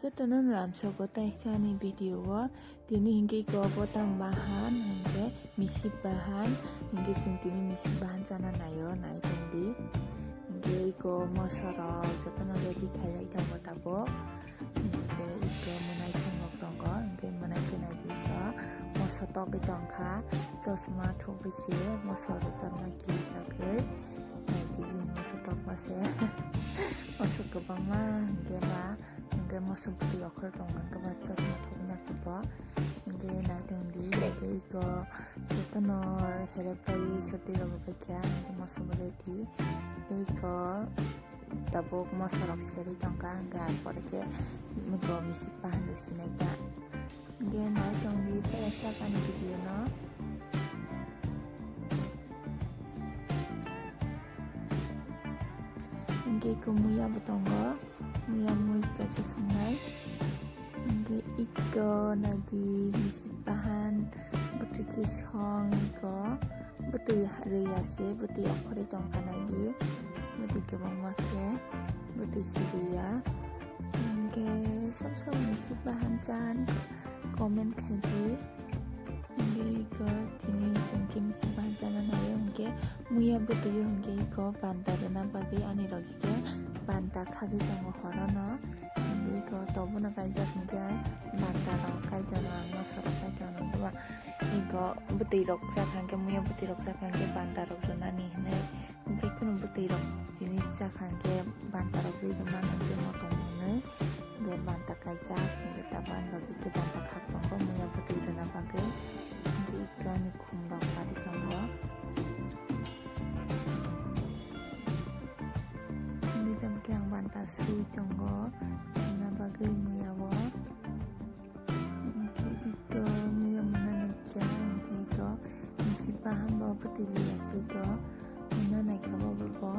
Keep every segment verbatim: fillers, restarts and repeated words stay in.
Jotono lamsogo taisani video o. Tini hinkhe iko botang bahan, hinkhe misip bahan, hinkhe chwng tini misip bahan chana naio, nai tongdi. Hinkhe iko mosorok jotono ready khailai tongo tabuk. Hinkhe iko mwnai songrok tongo, hinkhe mwnai khe naidi iko moso togwi tongkha, chosma thubui se moso rwchapna kirijagwi. Naidi bini moso tokma se. Moso kwbangma hinkhe ba Hwnkhe moso bwtwi okhorwi tongo, hwnkhe ba chosma thogwi nakhe bo. Hwnkhe nai tongdi, hwnkhe iko jotono herek pai sotwi rogwi paikha, hwnkhe moso bo ready. Iko tabuk mosorok serwi tongkha, hwnkhe ar pore khe iko misip bahan rw sinai ta. Hwnkhe nai tongdi, phaiyasa ani video no. Hwnkhe iko muya bo tongo. Muya mui kaisa songnai. Hwnkhe iko naidi misip bahan bwtwi khe song iko bwtwi rwya se bwtwi okhorwi tongkha naidi. Bwtwi kwbangma khe bwtwi si rwya. Hwnkhe sab sab misip bahan chan comment khaidi. Hwnkhe iko tini chwng khe misip bahan chana naio hwnkhe muya bwtwi o hwnkhe iko banta rwna bagwi ani logi khe banta khagwi tongo horono. Hwnkhe iko tobono kaijak hwnkhe banta rok kaitorno ang mosorok kaitorno iko bwtwi rok chakha hwnkhe muya bwtwi rok chakha hwnkhe banta rok rwnani hinwi. Jekono bwtwi rok jinis chakha hwnkhe banta rok rwi rwmano hwnkhe motom hwnwi hwnkhe banta kaijak hwnkhe tabuk ani bagwi khe banta khak tongo muya bwtwi rwna bagwi hwnkhe iko ani khum rok pari tongo hwnkhe tabuk khe ang banta sui tongo rwna bagwi muya o. Hwnkhe ito muya mwnna naikha, hwnkhe ito misip bahan bo bwtwi liya se ito mwnna naikha bo bo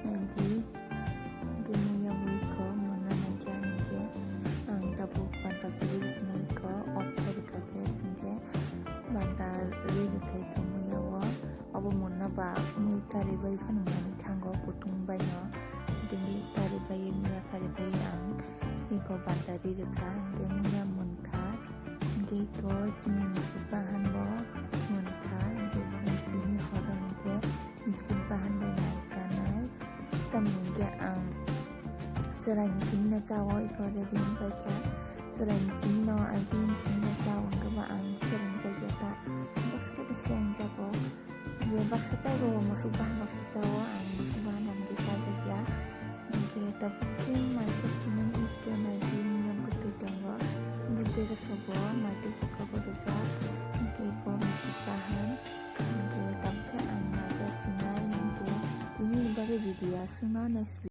naidi. Hwnkhe muya bo iko mwnna naikha, hwnkhe ang tabuk banta chiri sinai iko off khe rwkha khe, hwnkhe banta ri rwkha iko muya o. Obo mwnna ba mui kari bai phano manwi thango kutung bai no. Tini kari bai muya kari bai ang iko banta ri rwkha hwnkhe muya munkha. Hwnkhe iko chini misip bahan bo munkha. Hwnkhe chwng tini horo hwnkhe misip bahan bai mai chanai. Tamni hwnkhe ang chwraini simino chao iko ready wngpaikha. Chwraini simino agini simino chao hwnkhe bo ang sereng jakya ta. Baksa khe ta sereng jago. Hwnkhe baksa teibo musuk bahan baksa chao, ang musuk bahan rok hwnkhe chajakya. Hwnkhe tabuk khe maisa sinai ikhe naidi muya bwtwi tongo. Hwnkhe derasobo maitwi bwkha bo rijak. Hwnkhe iko misip bahan. Hwnkhe tabuk khe ang maisa sinai. Hwnkhe tini bagwi video aswkno next video.